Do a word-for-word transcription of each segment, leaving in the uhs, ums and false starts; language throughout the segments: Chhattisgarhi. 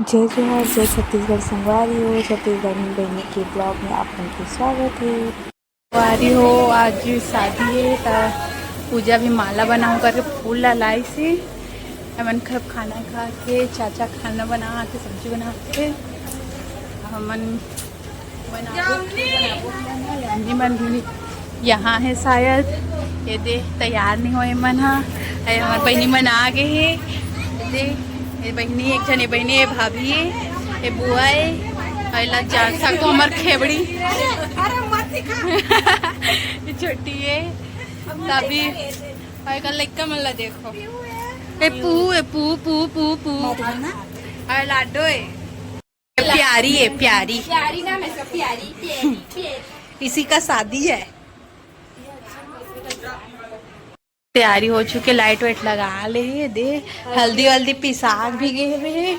जय जोहार, जय छत्तीसगढ़ संगवारी हो। छत्तीसगढ़ में बहिनी के ब्लॉग में आप मन के स्वागत है। संगवारी हो, आज शादी है त पूजा भी माला बनाओ करके फूल ला लाइस हे। हमन खब खाना खा के, चाचा खाना बना के, सब्जी बना के, हमन बनाबो, बनाबो, बनाबो। यानी मन भी यहाँ है शायद। ये दे, तैयार नहीं होए मन हा। अरे, हमार बहिनी मन आ गए हे। ये दे, ये बहिनी एक झन, ये बहिनी, ये भाभी हे, ये बुआ हे। अरे, लग जा सकतो हमार खेबड़ी। अरे, मत दिखा। ये छोटी हे। तभी, अरे, कल लइका मन ला देखो। ए पू, ए पू, पू, पू, पू। मत बोलना। अरे, लाडो हे। प्यारी है, प्यारी। प्यारी नाम है इसका, प्यारी, प्यारी, प्यारी। इसी का शादी है। तैयारी हो चुके, लाइट वाइट लगा ले हे, दे हल्दी वल्दी पिसाक भी गए हुए हे।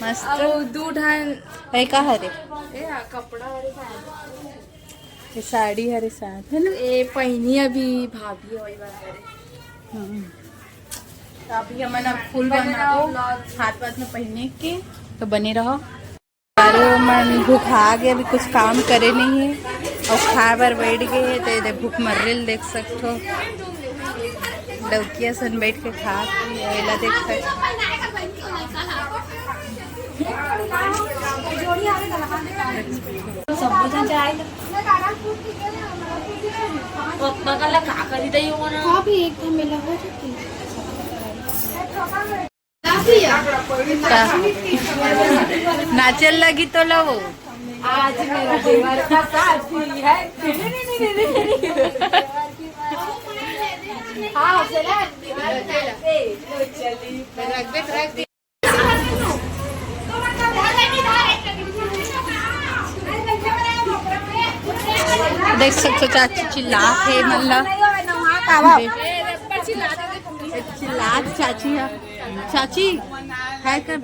मस्त। अब दू ढान ए का हरे? ए, आ, कपड़ा वाले साथ। ये साड़ी हरे साथ, है ना? ए पहिनी अभी भाभी होई बात करे। हम्म। तो अभी हमन अब फूल बने बनाबो, रहो। हाथ वाथ में पहिने के, तो बने रहो। अरे मन भुखा गे, अभी कुछ काम करे नहीं है और खाए बर बैठ गए हैं, तो ये दे भूख मर रही, देख सकते हो। डौकिया सन बैठ के खा, एला देख सकते। पप्पा का ला का करी दई हो ना। हाँ भी एक झमेला हो चुकी। का? नाचल लगी तो लो। आज मेरा देवर का शादी है। हाँ, चला। रख दे, रख दे। देख सकते हो चाची चिल्लात हे, मतलब। चिल्लात चाची है। चाची, हाय कर। ए,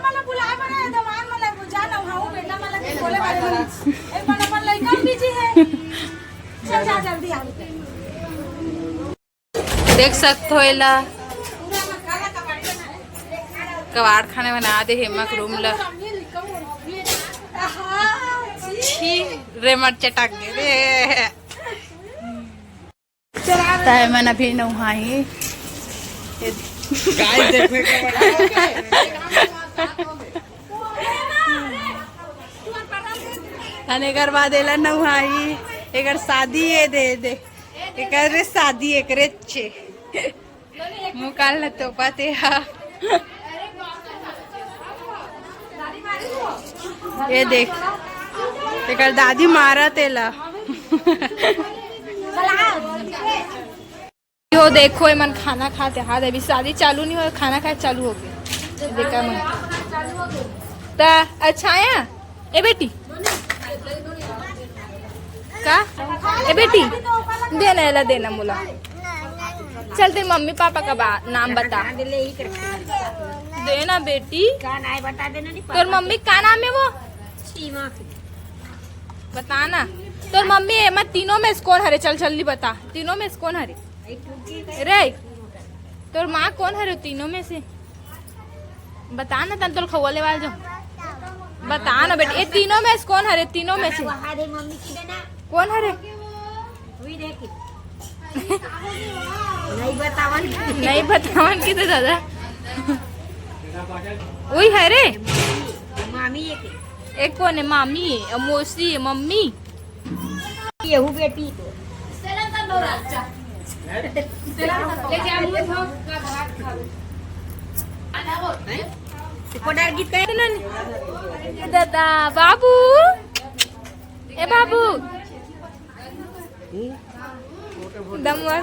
मला बुलाए बर हे, दमान मला बुझा ना, हाउ बेटा मला के बोले बारे में। ए, पण अपन लइका busy है। चल जा, जल्दी आ। देख सकत हो एला, कबाड़ खाने बना दे हेमक रूम ला। छी रे, मर चटक गे रे। तय मन अभी नहाही। गाइस, देखने के बाद अने एकर बाद एला नहाही। एकर शादी हे, दे दे। एकर शादी एकरे छे। मुँह कान ल तोपा ते हा। ये देख, एकर दादी मारा तेला। यो देखो, एमन खाना खाते हाथ, अभी शादी चालू नहीं हो, खाना खाए चालू हो गए। देखा मन। ता अच्छा आया? ए बेटी, का? ए बेटी, देना, एला देना मोला। चल, तेरे मम्मी पापा का बा-, नाम बता। देना बेटी। का नाम बता देना, नहीं तोर पता। मम्मी का नाम है वो? सीमा। बता ना। तोर मम्मी, एमा तीनों में से कौन हरे? चल, जल्दी बता। तीनों में से कौन हरे? रे, तोर माँ कौन हरे तीनों में से? बता ना, तन तोल खौवा लेवाल जो। बता ना बेटा, ये तीनों में से कौन हरे? तीनों में से कौन हरे? नहीं बतावन। नहीं बतावन की तो दादा। वही हरे। मामी एक। एक कौन है? मामी है, मौसी है, मम्मी। केहू बेटी तो। ले जा, मुंह धो, का भात खाओ। कोडार गीत कहे ना। दादा, बाबू। ए बाबू। दमवा।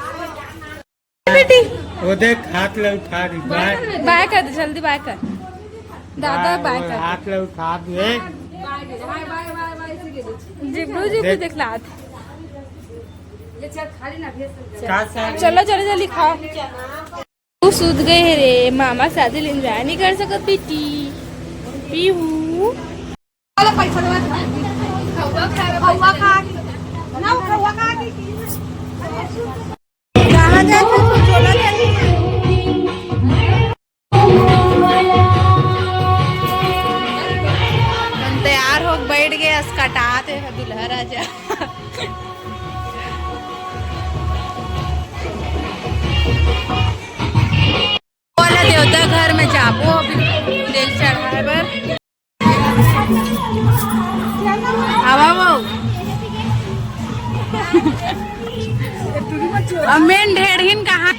बेटी। वो देख, हाथ ले उठा रही, बाय। बाय कर दे, जल्दी बाय कर। दादा, बाय, बाय वो कर। हाथ ले उठा दिए। जिब्रू जी को देख। दिखलात। का साथ? चलो, जल्दी, जल्दी खाओ। तू सूत गए रे, मामा शादी ले enjoy नहीं कर सकत बेटी। पीहू। कहाँ जाए थे? झोला ले। आवा वो। अब मेन ढेड़हिन कहाँ?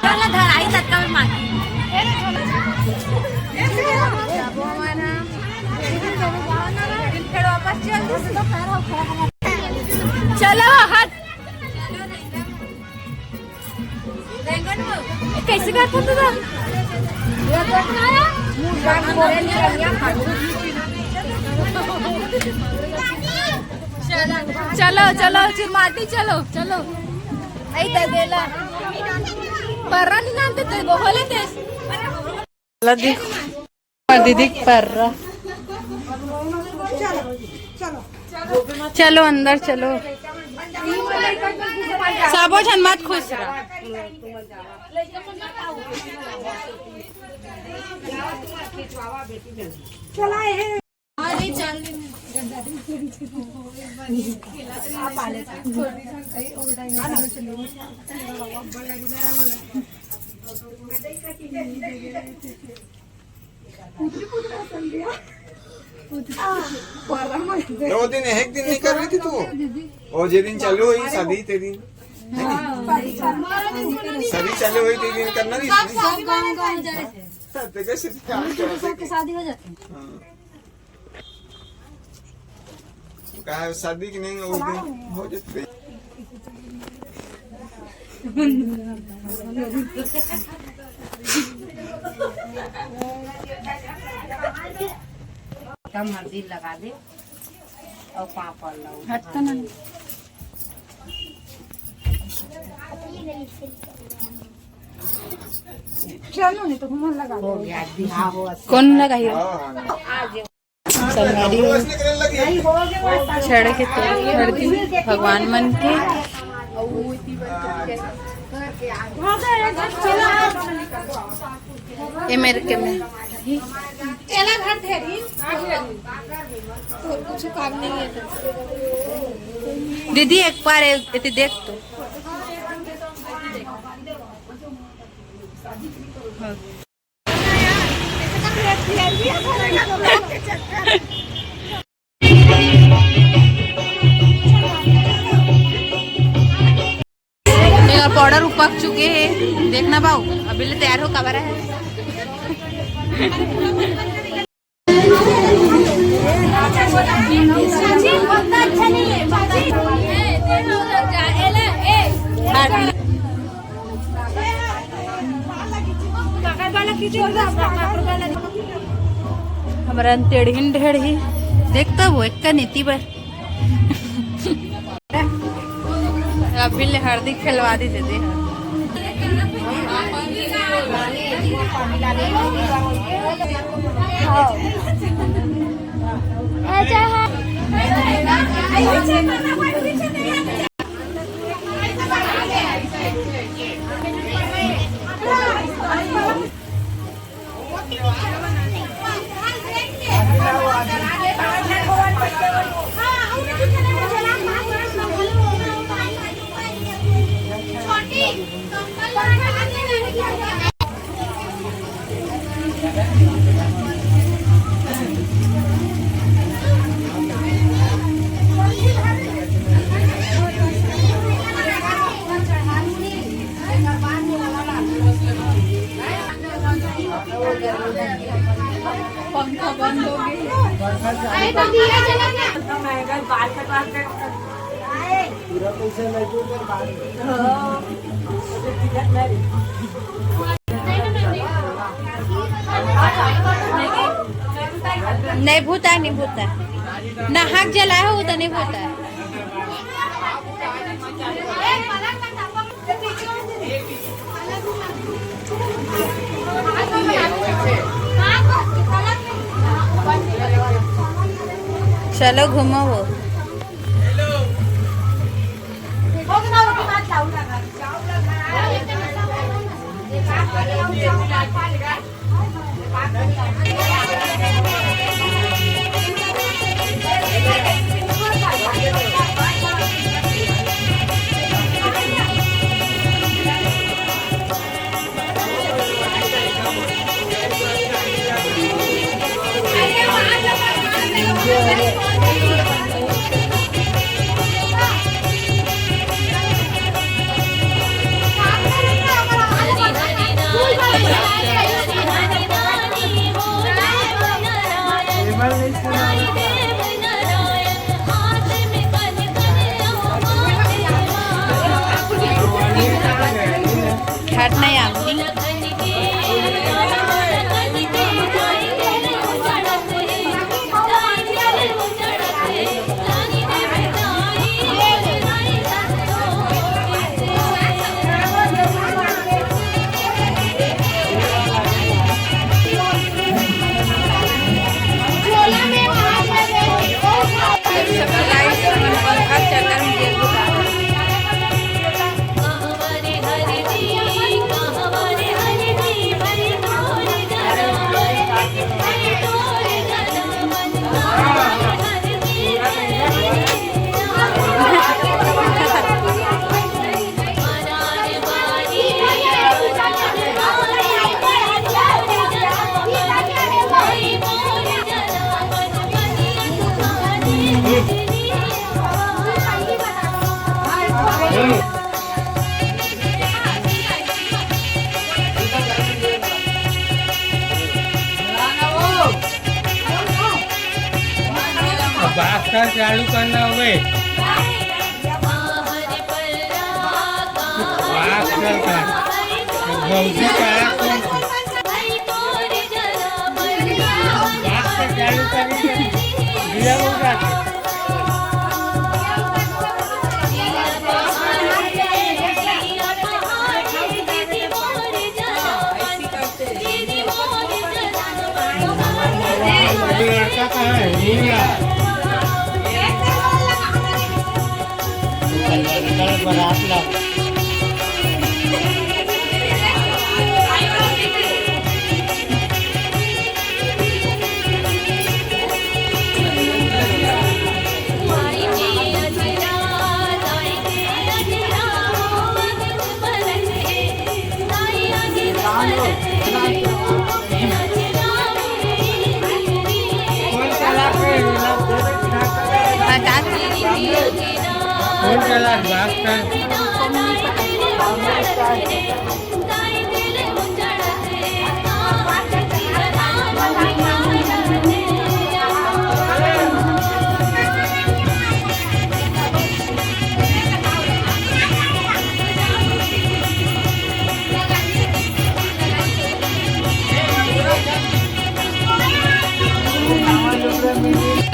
चल ना, धराई तक का भी मांगी। चलो, हट। कैसे करत हस तू? चलो, चलो, चिरमाटी चलो, चलो। आई दे देला। पर्रा नहीं जानते ते, बोले ते। चलो, देखो। दीदी पर्रा। चलो अंदर चलो। सबो झन मत खुश रह। वो दिन एक दिन नहीं कर रही थी तू, और जे दिन चालू हुई शादी ते दिन, शादी चालू हुई ते दिन करना नहीं। शादी हो जाती। हाँ। का शादी की नहीं, वो दिन हो जाते। कम हल्दी लगा दे और पापड़ लाओ। हट तो ना। चलो नहीं तो घूमन लगा दो। कौन लगाई हो? संगवारी हो, छड़ के तोड़, छड़ दी भगवान मन के। ए मेरे के में। एला घर दे दी। तो कुछ काम नहीं है। दीदी एक बार ए-, एती देख तो। हाँ। मेरा पाउडर उपक चुके हैं, देखना बाऊ, अभी ले तैयार हो काबर है। हमरा टेढ़िन ढेढ़ी देखता वो एक नीति बर। अभी ले हरदी खेलवा दी दीदी। पंखा बंद हो गया। अरे तो दिया जला ना। तो मैं अगर बाल कटवा के पूरा पैसा लगे ऊपर बाल। हाँ। नहीं भूता, नहीं भूता। ना हाथ जलाए हो तो नहीं भूता। चलो घूमो वो। हट नहीं आदमी। अब बास्कर चालू करना होवे। बास्कर का भौजी का बास्कर चालू करनी है। दिया होगा। अभी लड़का कहाँ है? नीला। चल, चल, चल, बारात ला।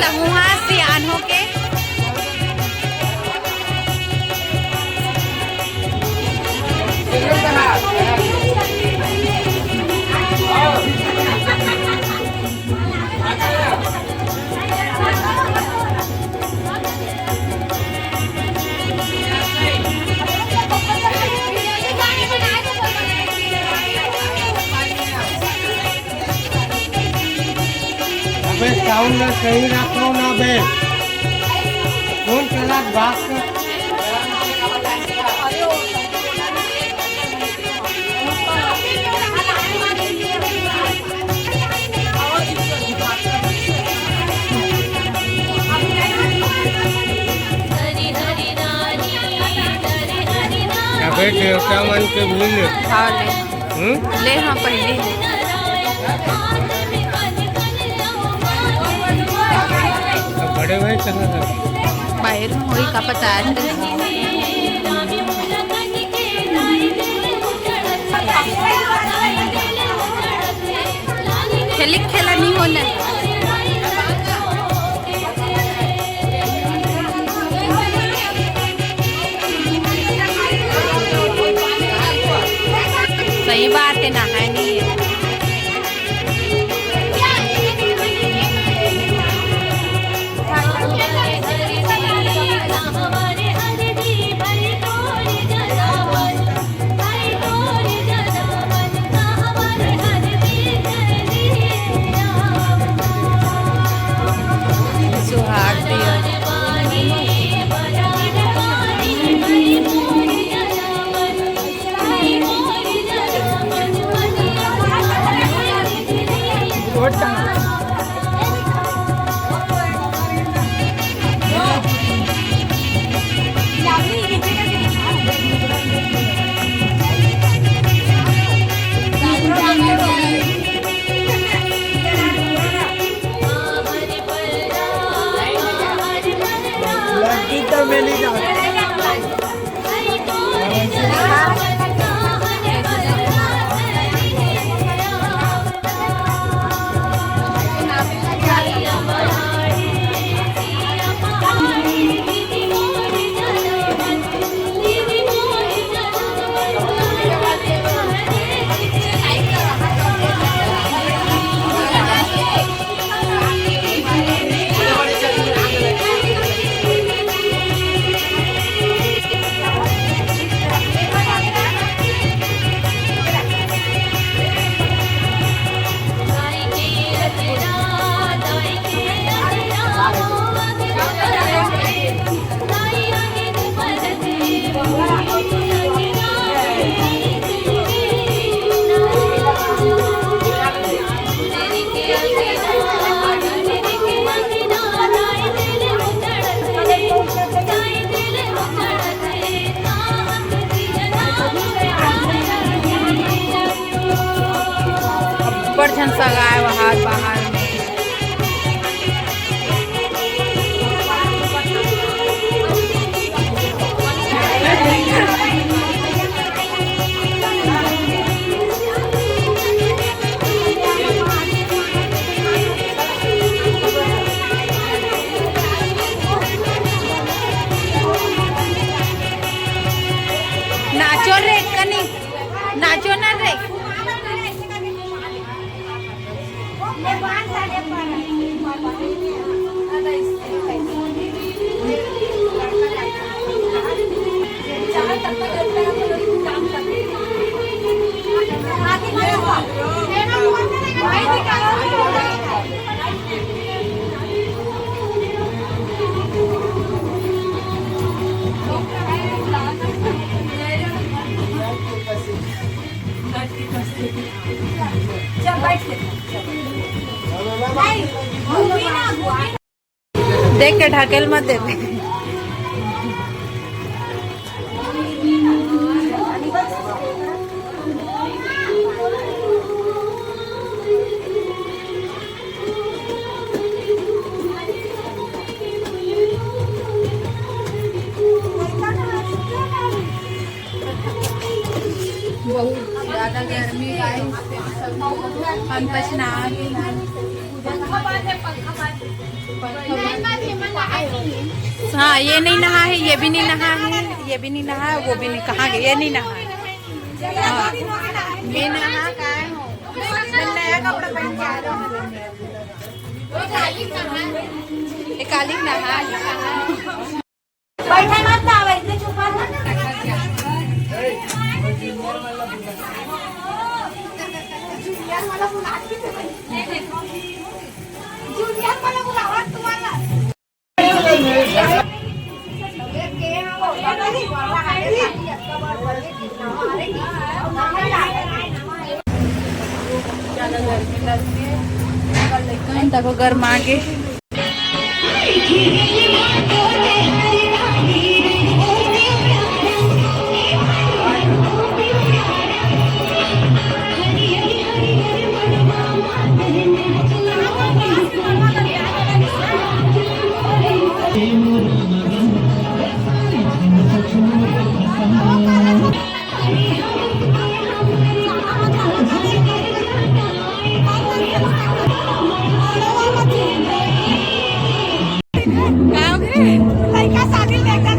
लहुआ सियान होके। अबे साउंड ला सही रखो ना बे। कौन चला बात कर? अबे देवता मन के मिल। हाँ, ले। हम्म? ले, हाँ, पहले ले। तो बड़े भाई कहाँ है? बाहर में होई का पता है। खेले खेला नहीं होना। सही बात है, नहाए नहीं है। सुहाग दिया। सगाए वहार बाहर में। नाचो रे कनी, नाचो ना रे। देख के ढकेल मत देबे। बहुत ज्यादा गर्मी, गाइस। हम पसीना आ गए। हाँ, ये नहीं नहा है, ये भी नहीं नहा है, ये भी नहीं नहा है, वो भी नहीं, कहाँ गए? ये नहीं नहा है। हाँ, ये नहा, कहाँ हो? मैं नया कपड़ा पहन के आ रहा हूँ। ये काली नहा, ये कहाँ? बैठे मत ना, वैसे छुपा ना। जूनियर वाला बुला के, जूनियर वाला बुलावा तुम्हारा। देखो, गरमा के। गाँव के लइका शादी लेकर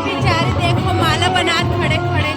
बेचारे देखो, माला बनात खड़े खड़े।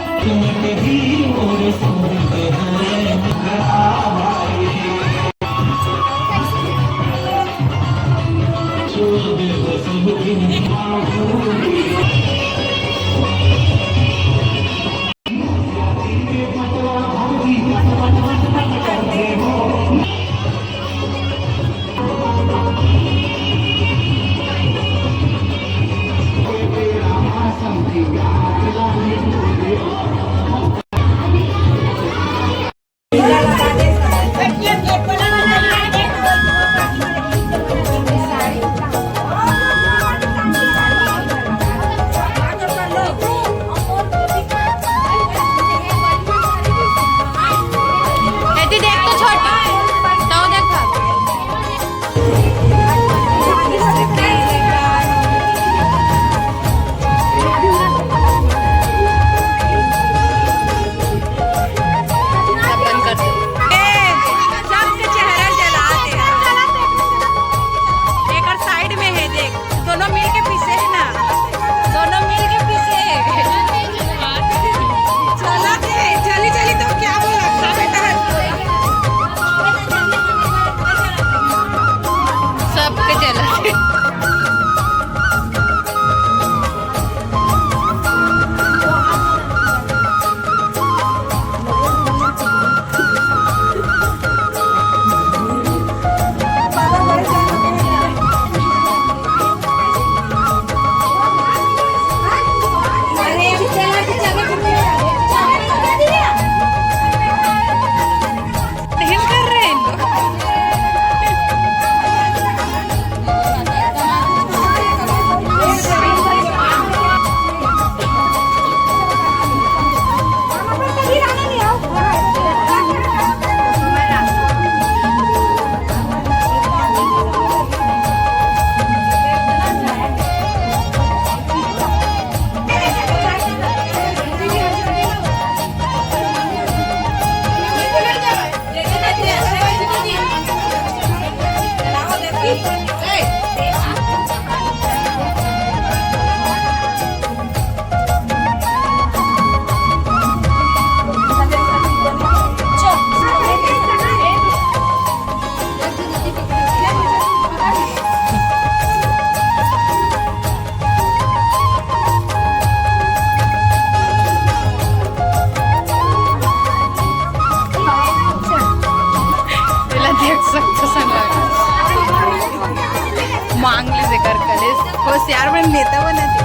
होशियार बन, नेता बना दे।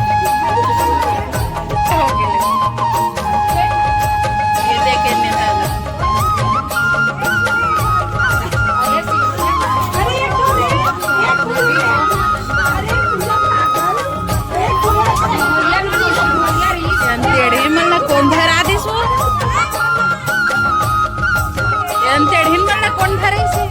हो गेले। ये देखे नेता बन। अंधेरे मन ला कोन धरा दिस वो? एन तेड़हिन मन ला कोन धरे से?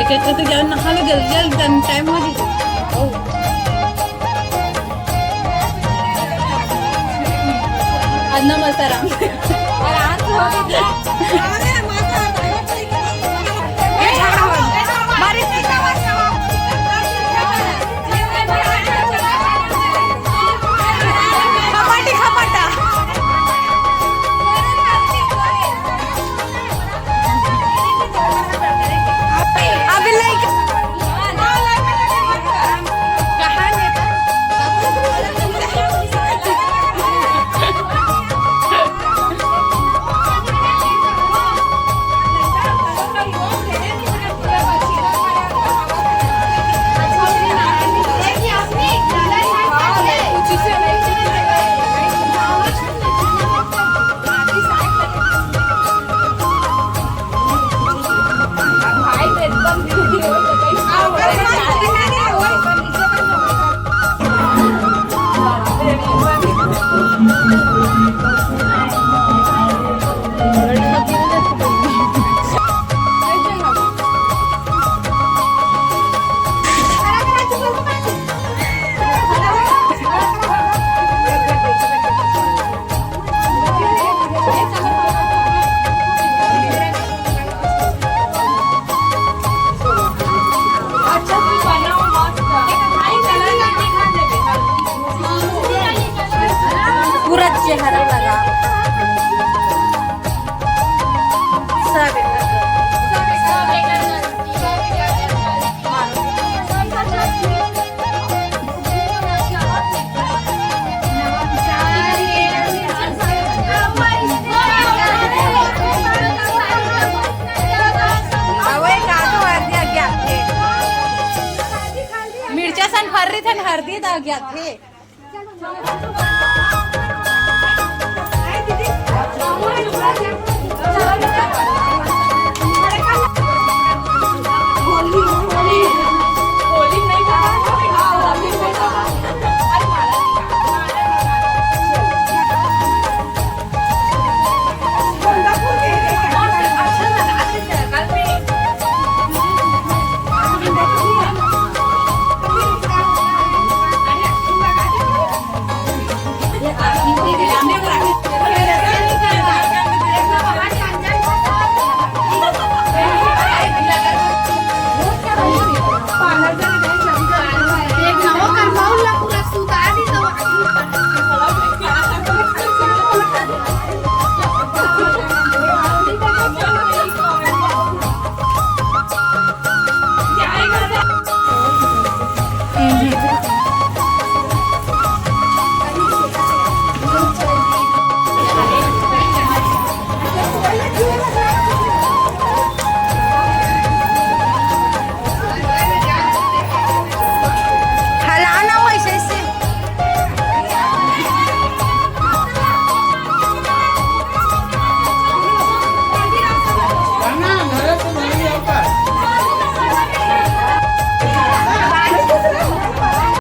एक एक तो जान नहा लो, जल्दी जल्दी, टाइम हो जी। ओ। अन्ना मसारा। और आज हो गया। अरे मसारा। ये झगड़ा हो गया। मारे सीता। खपाटी खपाटा। अभी लाइक कहाँ नेता? पूरा चेहरा लगा। सब मिर्चा सन फर रही थन, हरदी दा गया थे।